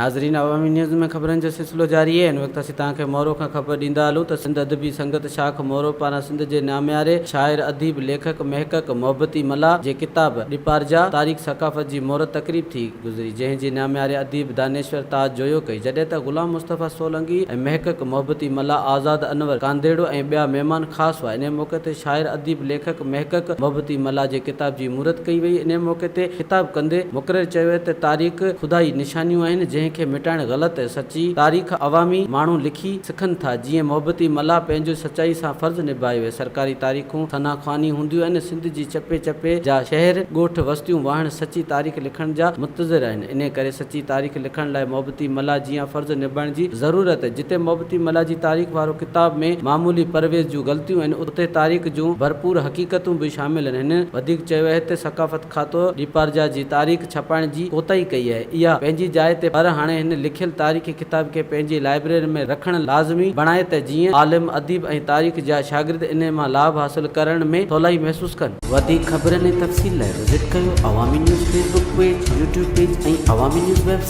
ناظرين عوامي نيوز ۾ خبرن جو سلسلو جاري آهي. هن وقت اسين توهان کي مورو کان خبر ڏيندا هلون ته سنڌ ادبي سنگت شاخ مورو پاران سنڌ جي نامياري شاعر، اديب، ليکڪ، محقق محبتي ملاح جي ڪتاب ڏپارجا تاريخ ثقافت جي مهورت تقريب ٿي گذري جنهن جي نامياري اديب دانشور تاج جويو ڪئي جڏهن ته غلام مصطفيٰ سولنگي ۽ محقق محبتي ملاح آزاد انور ڪانڌيڙو ۽ ٻيا مهمان خاص هئا انهي موقعي تي شاعر اديب ليکڪ محقق محبتي ملاح جي ڪتاب جي مهورت ڪئي وئي انهي موقعي تي خطاب ڪندي مقرر چيو ته تاريخ خدائي نشانيون آهن جنهن کي مٽائڻ غلط ۽ سچي تاريخ عوامي ماڻهو لکي سکن ٿا جيئن محبتي ملاح پنهنجو سچائي سان فرض نڀايو اهي سرڪاري تاريخون ثنا خواني هونديون آهن سنڌ جي چپي چپي جا شهر ڳوٺ وستيون واهڻ سچي تاريخ لکڻ جا منتظر آهن انهي ڪري سچي تاريخ لکڻ لاء محبتي ملاح جيان فرض نڀائڻ جي ضرورت آهي جتي محبتي ملاح جي تاريخ وارو ڪتاب ۾ معمولي پرويز جون غلطيون آهن اتي تاريخ جون ڀرپور حقيقتون به شامل آهن هن وڌيڪ چيو اهي ته ثقافت کاتو ڏيپارجا جي تاريخ ڇپائڻ جي ڪوتاهي ڪئي آهي. اها پنهنجي جاء تي پر هاڻي هن لکيل تاريخي ڪتاب کي پنهنجي لائبريري ۾ رکڻ لازمي بڻائي ته جيئن عالم، اديب ۽ تاريخ جا شاگرد انهي مان لاڀ حاصل ڪرڻ ۾ سولائي محسوس ڪن. وڌيڪ خبرن ۽ تفصيل لاء وزٽ ڪيو Awami news Facebook page, YouTube page ۽ Awami news website.